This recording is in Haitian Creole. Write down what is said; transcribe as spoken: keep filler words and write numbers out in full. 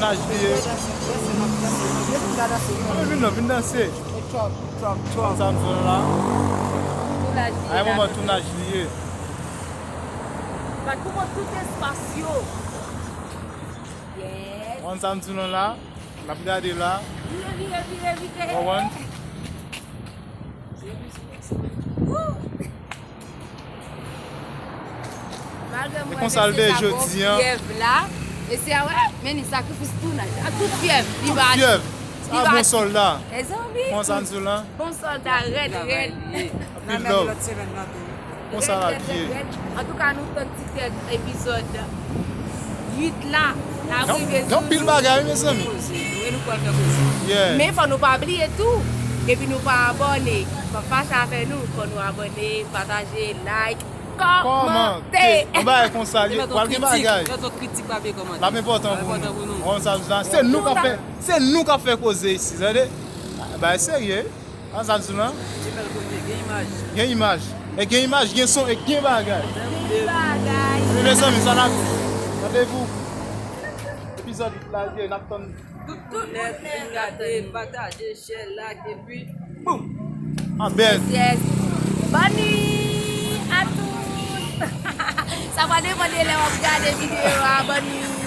Tounaj li ye. Vin non, vin danse. Konn sa m di w la. A yon moman tounaj li ye. Bat pou mwen tout espas yo. Yes. Konn sa m di w la. N ap gade la. Vire, vire, vire, vire. Konprann? Woo! Malgre mwen, konsa l de jodi a. Fyèv la. Mesye a, wè, men li sakrifis tou nan, ak tout fyèv. Li tout fyèv. Li pa bon sòlda. Mezanmi. Konsa n di w la. Bon sòlda, rèd, rèd. Anpil love. Konsa l ap ye. Antouka, nou tann ti tèt epizòd uit la. N ap rive sou nou. Gen anpil bagay, wi, mezanmi. Koze, wi, nou pral fè koze. Yeah. Men fò nou pa bliye tou, depi nou pa abòne, pa fache avè nou, fò nou abòne, pataje, like, kòmante. Yon bagay konsa, pral gen bagay. Lòt kritik pa bliye kòmante. L ap enpòtan pou nou. Konsa, se nou k ap fè, se nou k ap fè koze isi, tande? Bagay serye. An sa di la? Gen imaj. Gen imaj. E gen imaj, gen son, e gen bagay. Gen bagay. Mezanmi, sa n ap di. Randevou. Epizòd uit la, n ap tann. Tout, tout nèt, vin gade, pataje, share, like, epi boum! Amen. Yes, yes. Bonne nuit à tous. Sa va depann de lè w ap gade videyo a. Bonne nuit.